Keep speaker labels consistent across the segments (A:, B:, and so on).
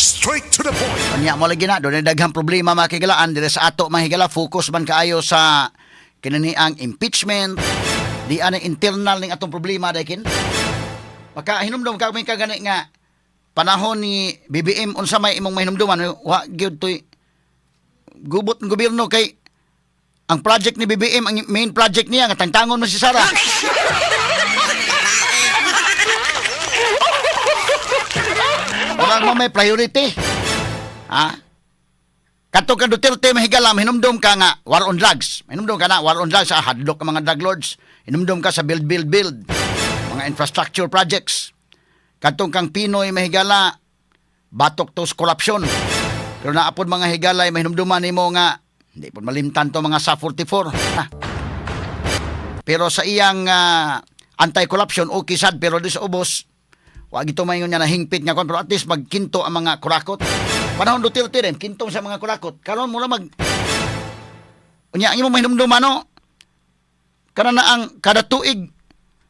A: Straight to the point.
B: Unya mo lagi na, doon daghang problema, mga kahigalaan, dire sa ato, mga higala, focus man kaayo sa kinani ang impeachment, di ana internal ning atong problema daykin. Maka hinumdum ka may kagani nga panahon ni BBM, unsa may imong mahinumduman? Wa gyud toy gubot ng gobyerno kay ang project ni BBM, ang main project niya nga tangtangon mo si Sara. Wala mo may priority. Ha? Kato ka Duterte, mahigala, hinumdum ka nga war on drugs. Hinumdum ka na war on drugs, ah, hadlok ang mga drug lords. Hinumdum ka sa build, build, build. Mga infrastructure projects. Katong kang Pinoy, mahigala, batok to sa corruption. Pero naapod, mga higala, mahinumduman nimo nga hindi po malimtan to mga sa 44. Ha? Pero sa iyang anti-corruption, okay sad, pero di sa ubos, wa gito mayngon niya na hingpit nga kon, pero at least magkinto ang mga kurakot. Panahon Duterte rin, kinto sa mga kurakot. Karon mo mag unya ang imong mahinumduman, no? Kana na ang kada tuig.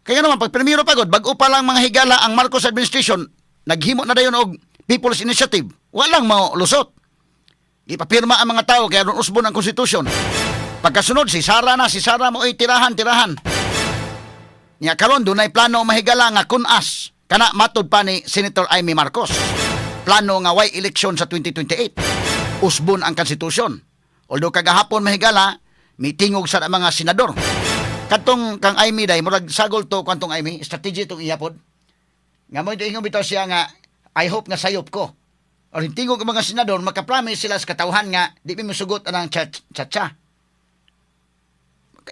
B: Kaya naman pag primero pagod, bag-o pa lang, mga higala, ang Marcos administration, naghimo na dayon og People's Initiative. Walang lusot. Ipapirma ang mga tao kaya ron usbon ang konstitusyon. Pagkasunod si Sara na, si Sara mo ay tirahan, tirahan. Nya karon dunay plano, mahigala, nga kunas kana matod pa ni Senator Imee Marcos. Plano nga way eleksyon sa 2028. Usbon ang konstitusyon. Although kagahapon, mahigala, mitingog sa mga senador. Katong kang Imee day murag sagol to kantong Imee, strategy tong iya pod. Nga mo ingon bitaw siya nga I hope nga sayop ko. Or tingog ang mga senador makapromise sila sa katawhan nga di mi mosugot anang cha-cha.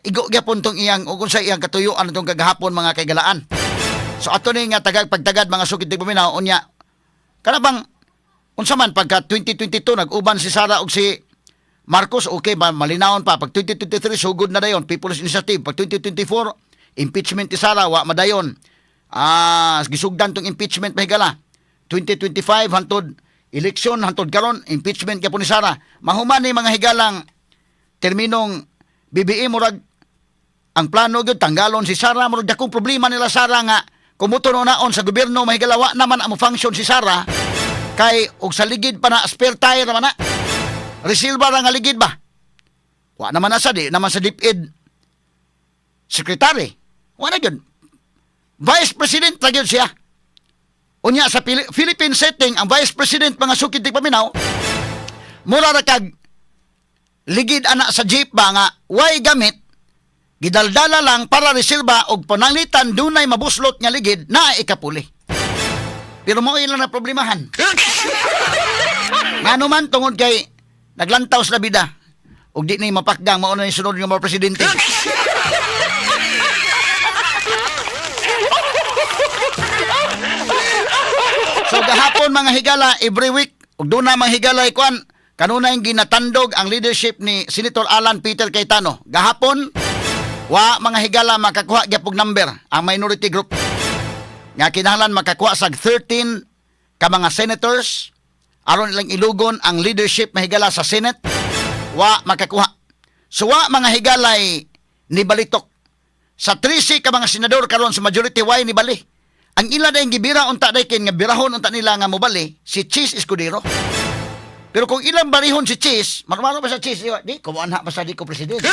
B: Igo gyapon tong iyang ug unsa iyang katuyuan tong kagahapon, mga kaigalaan. So ato ni nga tagag pagtagad, mga sukit di paminaw, unya kana bang unsa man pagka 2022 nag-uban si Sara og si Marcos, okay ba, malinawon pa. Pag 2023, sugod na dayon People's Initiative. Pag 2024, impeachment ni Sara, wa madayon, gisugdan tong impeachment, mahigala. 2025 hantod eleksyon, hantod karon impeachment gyapon ni Sara. Mahuman ni, mga higalang, terminong BBM, murag ang plano gyud tanggalon si Sara. Murag dakong problema nila Sara nga kumuto naon sa gobyerno, mahigala, wa naman ang function si Sara kay og sa ligid pa na, spare tire naman na, resilva ra nga ligid ba, wa naman na sa di naman sa DepEd secretary, wa na gyud, vice president ra gyud siya. Unya sa Philippine setting, ang vice president, mga sukid ti paminaw, mura ra kag ligid ana sa jeep ba nga way gamit, gidaldala lang para reserba og pananglitan dunay mabuslot nga ligid na ikapuli. Pero mo ilang na problemahan. Ngano man tungod kay naglantaw sa bida ug di ni mapakgang mao na ni sunod nga mga presidente. So gahapon, mga higala, every week ug doon na, mga higala, kuan kanunay ginatandog ang leadership ni Senator Alan Peter Cayetano. Gahapon wa, mga higala, makakuha gyapog number ang minority group. Nga kinahanglan makakuha sa 13 ka mga senators aron ilang ilugon ang leadership, mahigala, sa Senate, wa makakuha. So wa, mga higalay, ni balitok. Sa 13 ka mga senador karon sa majority, way ni bali. Ang ila dayong gibira unta daykin nga birahon unta nila nga mobali si Chiz Escudero. Pero kung ilang barihon si Chiz, marmaro ba sa Chiz? Di, di ko anha pa sa di ko presidente.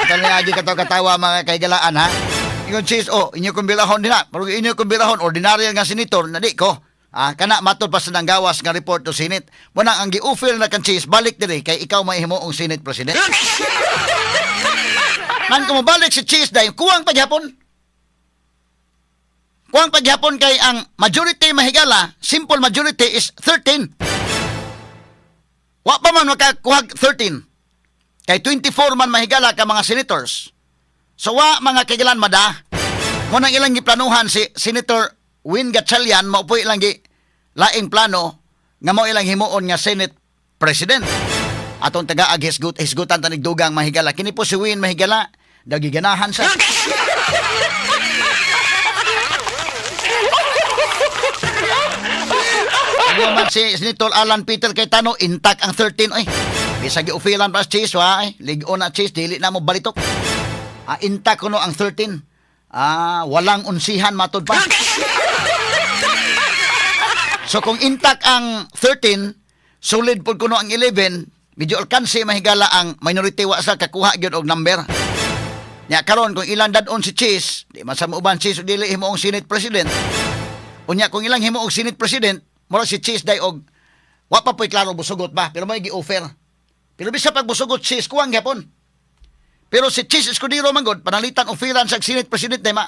B: Kaya lagi katawa mga kaigalaan, ha. Ingon Chiz, oh, inyo kong birahon din na. Pero inyo kong birahon, ordinaryo nga senator, na di ko. Ah, kana matod pa sa nanggawas nga report to Senate. Muna ang gi-offer na kan Chiz, balik diri kay ikaw may himuong Senate President. Nan kung mabalik si Chiz dahil kuwang paghapon. Kuwang paghapon kay ang majority, mahigala, simple majority is 13. Wa pa man makakuha 13. Kay 24 man, mahigala, ka mga senators. So wa, mga kaigalan, mada. Mo nang ilang giplanuhan si Senator Win Gatchalian, mao po ilang gi laing plano nga mao ilang himuon nga Senate President. Atong taga hisgut hisgutan tanig dugang, mahigala. Kini po si Win, mahigala, dagiganahan sa. Ano man si Senator Alan Peter Cayetano, intact ang 13 oy. Bisag gi-ofilan pa si Chiz, wa ay ligo na Chiz, dili na mo balitok. Inta kuno ang 13. Walang unsihan matud pa. So kung intact ang 13, solid pud kuno ang 11, medyo alkanse, mahigala, ang minority wa sa kakuha gyud og number. Nya karon kung ilang dad-on si Chiz, di man sa muuban Chiz o dili himuong Senate President. Unya kung ilang himuong Senate President, mura si Chiz day og wa pa po'y klaro busugot ba, pero may gi-offer. Pero bisa pag busugot Chiz, kuwang gyapon. Pero si Chiz Escudero man gud, panalitan offeran sa Senate President day ma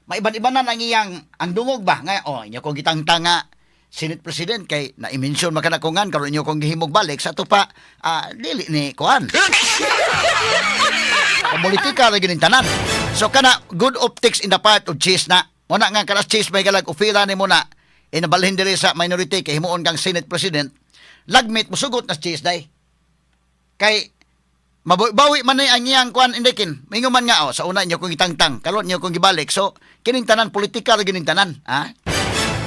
B: maiban-ibanan ang iyang ang dungog ba nga, "Oh, inyo kong gitangtang nga Senate President kay na-mention man kana ko ngan karon inyo kong gihimog balik sa ato pa, dili ni kuan." Politika ra gyud tanan. So kana good optics in the part of Chiz na. Mo na nga karas Chiz may galag ofera ni mo na inabalhin diri sa minority kay himuon kang Senate President. Lagmit musugot na si Chiz day. Kay mabawi man ni ang iyang kuan indikin. Mingo man nga, "Oh, sa una inyo kong gitangtang, karon inyo kong gibalik." So kining tanan politika ra gyud tanan, ha?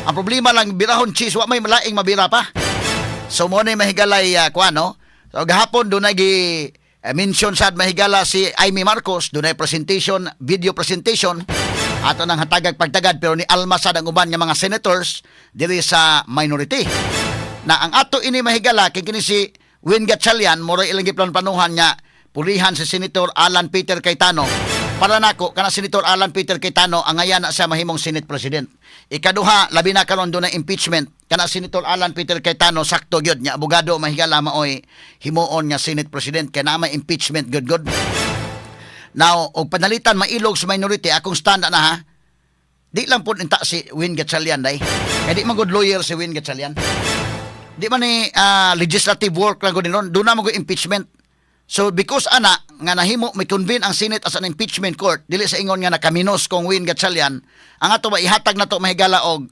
B: Ang problema lang birahon Chiz, wa may malaing mabira pa. So mo na mahigalay kuan, no. So gahapon dunay gi mention sad, mahigala, si Imee Marcos, dunay presentation, video presentation ato nang hatagag pagtagad, pero ni alma sad ang uban nga mga senators diri sa minority. Na ang ato ini, mahigala, kay kini si Win Gatchalian mura ilang giplanpanuhan nga pulihan si Senator Alan Peter Cayetano. Para nako kana Senator Alan Peter Cayetano ang ngayan na siya mahimong Senate President. Ikaduha, labi na karon dunay impeachment, kana Senator Alan Peter Cayetano sakto gyud nya abogado, mahigala, maoy himuon nga Senate President kay naa may impeachment good good. Now, og panalitan mailog sa minority, akong stand na ha. Di lang po inta si Win Gatchalian day. Kay di man good lawyer si Win Gatchalian. Di man ni legislative work lang gud ron. Doon na mo impeachment. So because ana nga nahimo may convene ang Senate as an impeachment court, dili sa ingon nga nakaminos kong Win Gatchalian, ang ato ba ihatag na to, mahigala, og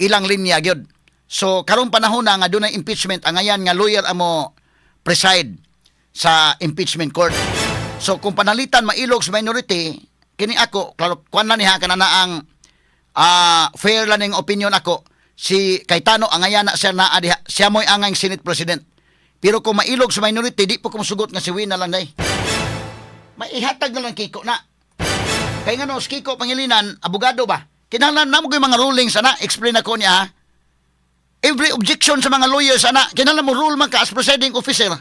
B: ilang linya gyud. So karong panahon na nga dunay impeachment, ang ayan nga lawyer amo preside sa impeachment court. So kung panalitan mailog sa minority, kini ako, klaro kuan na niya kana na ang fair lang ning opinion ako, si Cayetano ang ayan na siya naa diha, siya mo'y angay Senate President. Pero kung mailog sa minority, di po ko musugot nga si Win na lang day. Maihatag na lang Kiko na. Kay nga no, si Kiko Pangilinan, abogado ba? Kinahanglan na mo mga rulings ana, explain ako niya ha. Every objection sa mga lawyers ana, kinahanglan mo rule man ka as presiding officer.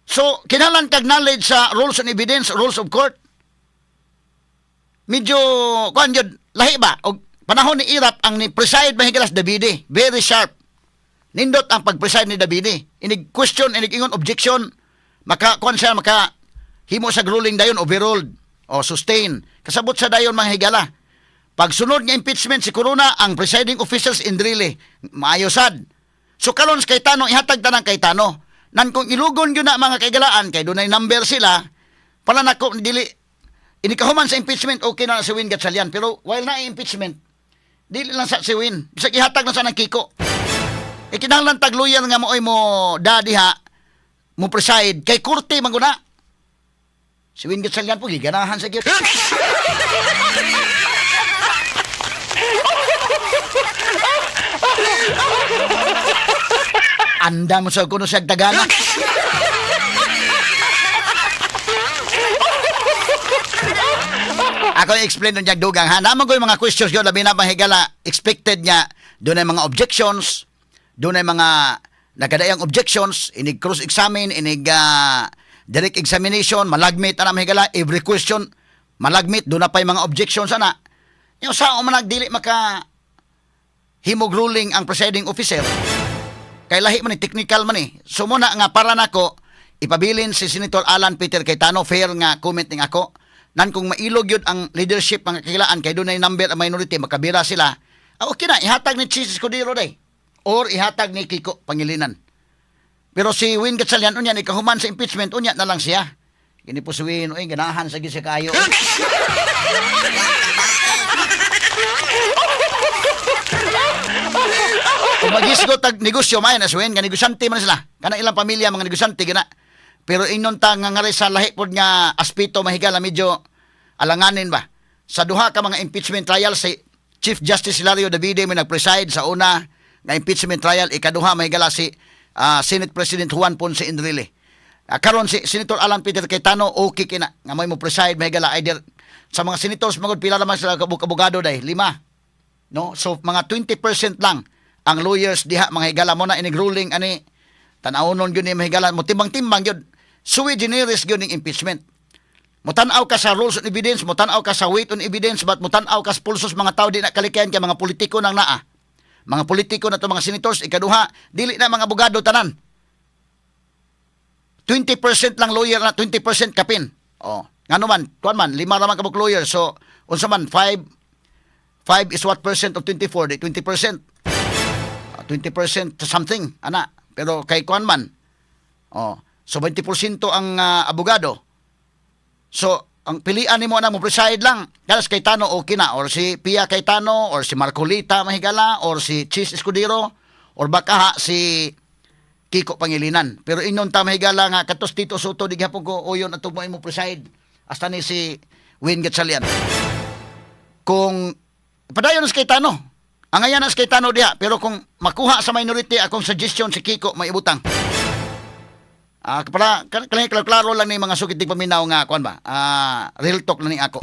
B: So, kinahanglan kag knowledge sa rules on evidence, rules of court. Medyo, kuan yun, lahi ba? Og panahon ni Erap, ang ni preside, mahigalas, Davide, very sharp. Nindot ang pag-preside ni Davide. Inig question, inig ingon objection, maka kuan siya, maka himo sa ruling dayon, overruled o sustain. Kasabot sa dayon, mga higala. Pagsunod nga impeachment si Corona, ang presiding officers Enrile, maayo sad. So karon sa Cayetano, ihatag tanang Cayetano. Nan kung ilugon yun na, mga kaigalaan, kay dunay number sila, pala nako dili inikahuman sa impeachment, okay na si Win Gatchalian. Pero while na impeachment, dili lang sa si Win. Bisag ihatag na sa ng Kiko. E kinahanglan tagluyan nga mooy mo da diha, mo preside, kay korte man guna. Si Win Gatchalian po, giganahan sa gyud. Anda mo sa kuno siya tagana. Ako i-explain nun niya dugang ha. Naman ko yung mga questions yun, labi na mahigala, expected niya, doon ay mga objections, doon ay mga nagkadayang objections, inig cross-examine, inig direct examination, malagmit, ana mahigala, every question, malagmit, doon na pa yung mga objections, ana. Yung sa man nagdili maka himog ruling ang presiding officer, kay lahi man ni, technical man eh. So muna nga para nako ipabilin si Senator Alan Peter Cayetano, fair nga comment ning ako. Nan kung mailog yun ang leadership mga kakilaan kay dunay number ang minority, makabira sila. Okay na ihatag ni Chiz Escudero day or ihatag ni Kiko Pangilinan. Pero si Win Gatchalian unya ni kahuman sa impeachment unya na lang siya. Gini po si Win, oy ganahan sa gyud siya kaayo. Kung magisgot tag negosyo may na si Win, nga negosyante man sila. Kana ilang pamilya mga negosyante gina. Pero inon ta nga ngari sa lahi pod nga aspeto, mahigala, medyo alanganin ba. Sa duha ka mga impeachment trial, si Chief Justice Hilario Davide may nag-preside sa una nga impeachment trial, ikaduha, mahigala, si Senate President Juan Ponce Enrile. Karon si Senator Alan Peter Cayetano, okay kina nga may mo preside, mga higala. Either sa mga senators magod, pila naman sila kabuk abogado day? Lima, no? So mga 20% lang ang lawyers diha, mga higala. Mo na inig ruling ani, tan-awnon gyud ni, mga higala, mo timbang-timbang gyud, sui generis gyud ning impeachment. Mutan-aw ka sa rules on evidence, mutan-aw ka sa weight on evidence, but mutan-aw ka sa pulsos mga tao, di na kalikayan kay mga politiko nang naa. Mga politiko na to mga senators, ikaduha, dili na mga abogado tanan. 20% lang lawyer na, 20% kapin. Oh, ngano man, kuan man, lima ra man kabuk lawyer. So, unsa man, 5 5 is what percent of 24? Di 20%. 20% to something, ana. Pero kay kuan man. Oh, so 20% ang abogado. So, ang pilian nimo na mo preside lang. Kalas Cayetano, okay na, or si Pia Cayetano or si Marcolita, mahigala, or si Chiz Escudero or baka ha, si Kiko Pangilinan. Pero inon ta, mahigala, nga katos Tito Sotto di gihapon ko uyon atong mo preside. Hasta ni si Win Gatchalian. Kung padayon sa Cayetano, ang ayan na sa Cayetano diha, pero kung makuha sa minority, akong suggestion, si Kiko may ibutang. Para klaro, klaro lang ni mga sukit paminaw nga kuan ba. Real talk na ni ako.